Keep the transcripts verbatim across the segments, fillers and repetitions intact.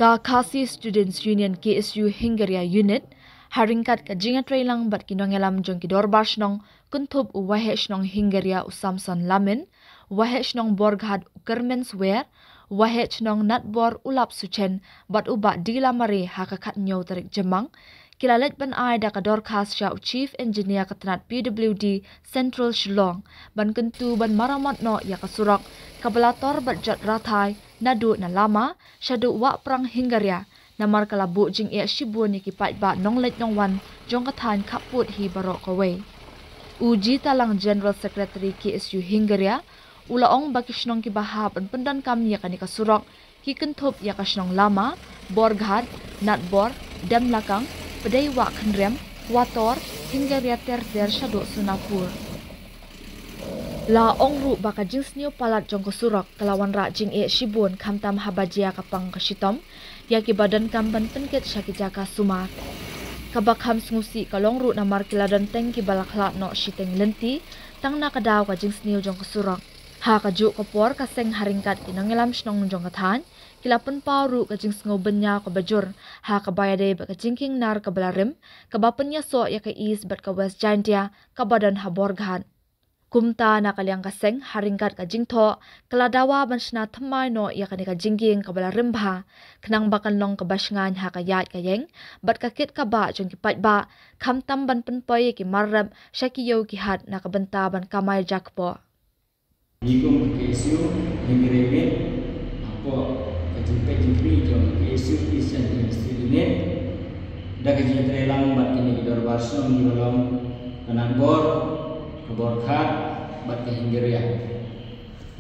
Ka Khasi Students Union K S U Hingaria Unit, ha ryngkat ka jingïatreilang bad ki nongïalam jong ki dorbar shnong, kynthup u Waheh Shnong Hingaria u Samson Lamin, u Waheh Shnong Borghat u Kermen Swer, u Waheh Shnong Natbor u Lap Suchen, bad u Bah Dila Mare ha ka khatñiew tarik Jymmang, ki la leit ban ai da ka dorkhas sha u Chief Engineer ka tnat P W D Central Shillong, ban kyntu ban maramot noh ïa ka surok, kaba la tor bad jot rathai, naduh na Lama, shaduh Wahprang Hingaria, namar ka la buh jingeh shibun ïa ki paidbah nongleit nongwan, jong ka thaiñ khappud hi baroh kawei. U G. Talang General Secretary K S U Hingaria, u la ong ba ki shnong kiba hap ban pyndonkam ïa kane ka surok, ki kynthup ïa ka shnong Lama, Borghat, Natbor, Demlakang, Pdei Wahkhynriam, Wator, Hingaria ter ter shaduh Sonapur. La ong ruh ba ka jingsniew palat jong ka surok, ka la wanrah jingeh shibun khamtam haba jia ka pang ka shitom, ïa kiba donkam ban pynkit sha ki jaka sumar. Kaba kham sngewsih ka long ruh namar ki la don teng kiba la khlad noh shiteng lynti, tang na ka daw ka jingsniew jong ka surok. Ha kajuh ka por ka seng ha ryngkat ki nongïalam shnong jong ka thaiñ, ki la pynpaw ruh ka jingsngew bynñiaw kaba jur, ha kaba ïadei bad ka jingkieng nar kaba la rim, kaba pynïasoh ïa ka East bad ka West Jaintia, kaba don ha Borghat. Kumta na ka liang ka seng, ha ryngkat ka jingthoh, ka la dawa ban shna thymmai noh ïa kane ka jingkieng kaba la rim bha, khnang ba kan long kaba shngaiñ ha ka ïaid ka ïeng, bad ka kit ka bah jong ki paidbah, khamtam ban pynpoi ïa ki mar rep, sha ki ïew ki hat na ka bynta ban kamai jakpoh. Ngi kum ka K S U, Hingaria Unit, hapoh ka jingpeit jingkhmih jong ka K S U East Jaintia District Unit, da ka jingïatreilang bad kine ki dorbar shnong kiba long ka Natbor, ka Borghat, bad ka Hingaria.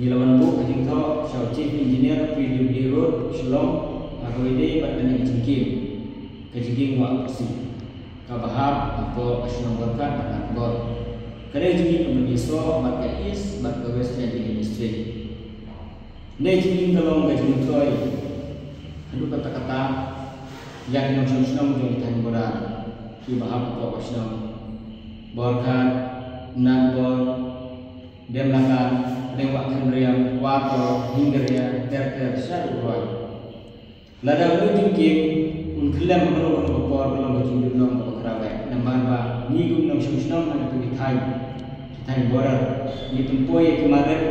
Ngi la wan buh ka jingthoh sha u Chief Engineer P W D Road, Shillong, ha kaba ïadei bad kane ka jingkieng, ka jingkieng Wahpyrsi, kaba hap hapoh ka shnong Borghat bad Natbor. Ka dei jingkieng kaba ïasoh bad ka East bad ka West Jaintia District. Ne jingkieng ka long ka jingmyntoi haduh katta katta ïa ki nongshong shnong jong ki thaiñ border, kiba hap hapoh ka shnong Borghat, Natbor, Demlakang, Pdeng Wahkhynriam, Wator, Hingaria, ter ter shaduh Roi. Lada une u jingkieng un khyllem ha kano kano ka por, ka long ka jingdon long kaba khraw bha, namar ba ngi kum nongshong shnong ha kito ki thaiñ, ki thaiñ border, ngi pynpoi ïa ki mar rep,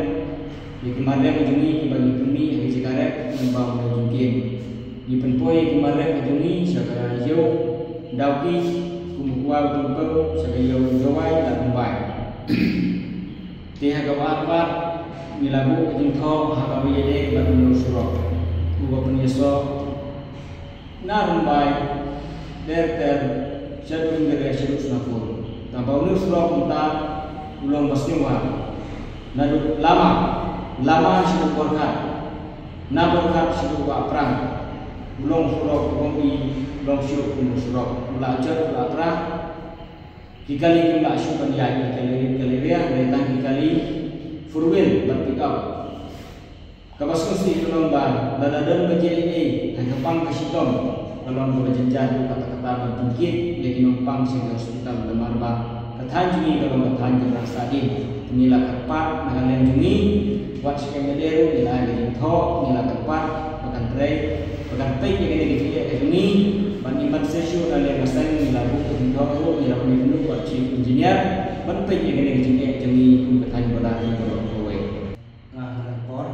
ïa ki mar rep jong ngi kiba ngi pynmih ha ki jaka rep, namar ba une u jingkieng. Ngi pynpoi ïa ki mar rep jong ngi sha ka ïew Dawki, kum u Kwar, Tumpew, sha ka ïew Jowai, Ladrymbai. Te ha kaba ar pat, ngi la buh ka jingthoh ha kaba ïadei bad une u surok, uba pynïasoh na Rymbai ter ter shaduh Hingaria shaduh Sonapur. Tangba une u surok mynta u long ba sniew bha. Naduh Lama, Lama shaduh Borghat, na Borghat shaduh Wahprang, u long surok uba ngi long shuh kum u surok, u la jot u la trah. Ki kali kim lah shuh ban ïaid, ki kali, kali riah, hynrei tang ki kali four wheel bad pick up. Kaba sngewsih ka long ba lada don ba jia ei ei ha ka pang ka shitom, ka long kaba jynjar ruh katta katta ban pynkit ïa ki nongpang sha ki hospital, namar ba ka thaiñ jong ngi ka long ka thaiñ kaba rangstad dien. Ngi la kyrpad na ka liang jong ngi, wat sha ka ïing lade ruh ngi la ai ka jingthoh, ngi la kyrpad ba kan trei, ba kan peit ïa kane ka jingeh ka jong ngi. Bad ngi ban sa shu na liang ka seng ngi la buh ka jingthoh ruh, ngi la pynïakynduh bad Chief Engineer ban peit ïa kane ka jingeh jong ngi kum ka thaiñ border jong ngi baroh kawei. Nga ha ka por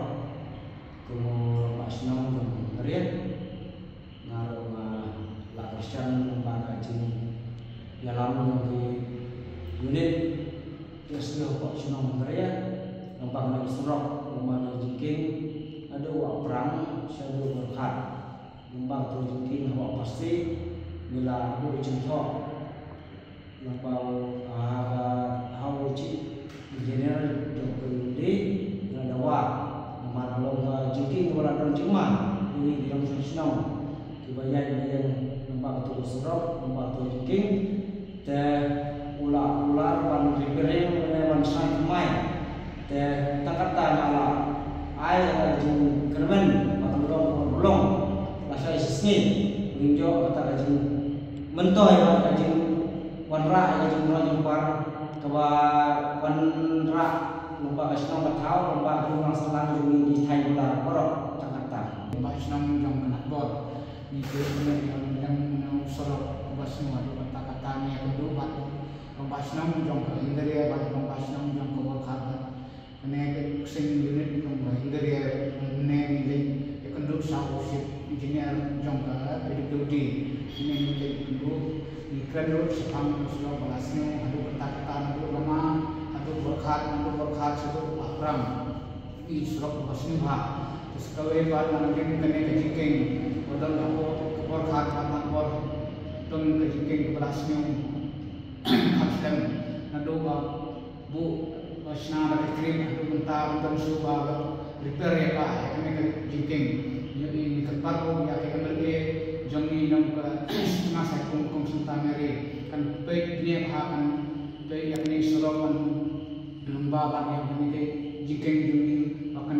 kum u rangbah shnong jong ka ri, nga ruh nga la kyrshan lyngba ka jingïalam jong ki unit K S U hapoh shnong Hingaria, lyngba kane ka surok, lyngba kane ka jingkieng naduh Wahprang shaduh Borghat, lyngba katu ka jingkieng ha Wahpyrsi, ngi la buh jingthoh lyngba, ah, ha u Chief Engineer jong ka P W D, ngi la dawa namar ka long ka jingkieng kaba la don jingma ïa ngi ki nongshong shnong kiba ïaid ba ïeng lyngba katu ka surok, lyngba katu ka jingkieng. Te u la kular ban repairing ne ban shna thymmai. Te tang katta nga la ai ka jingkyrmen ba kan long kaba long lashai shisngi. Ngi ïoh kata ka jingmyntoi bad ka jingwanrah ïa ka jingroi jingpar kaba wanrah lyngba ka shnong ka thaw, lyngba ka jingwan sahlang jong ngi ki thaiñ border baroh tang katta. Lyngba shnong jong ka Natbor. Ngi peit ne ïa u surok ba sniew haduh katta katta, ngi ïakynduh bad rangbah shnong jong ka Hyndaria bad rangbah shnong jong ka Borkhat. Kane ka ksing unit jong ka Hyndaria, ne ngi leit ïakynduh sa u chief engineer jong ka P W D. Kane ngi leit ïakynduh, ngi kren ruh shaphang u surok ba la sniew haduh katta katta, naduh lama haduh Borkhat, naduh Borkhat shaduh Pahpram. I surok ba sniew bha. Te sa kawei pat ngi rim kane ka jingkieng ba don hapoh Borkhat bad Nongpor, don ka jingkieng kaba la sniew ha slem, naduh ba buh, ba shna da ka creek haduh mynta, ba don shuh ba repair ïa ka, ïa kane ka jingkieng. Ngi, ngi kyrpad ruh ïa ka M L A jong ngi, nong ka Sma Saikum, Kong Santa Mary, kan peit bniah bha, kan peit ïa kane surok, kan lyngba bad ïa kane ka jingkieng jong ngi, ba kan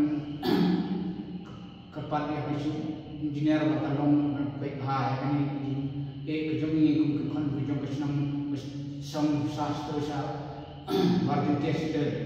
kyrpad ïa ka chief engineer ba kan long, kan peit bha ïa kane ka jingeh ka jong ngi kum ki khon ka jong ka shnong, ka shnong Sahstor sha Barjyntia State.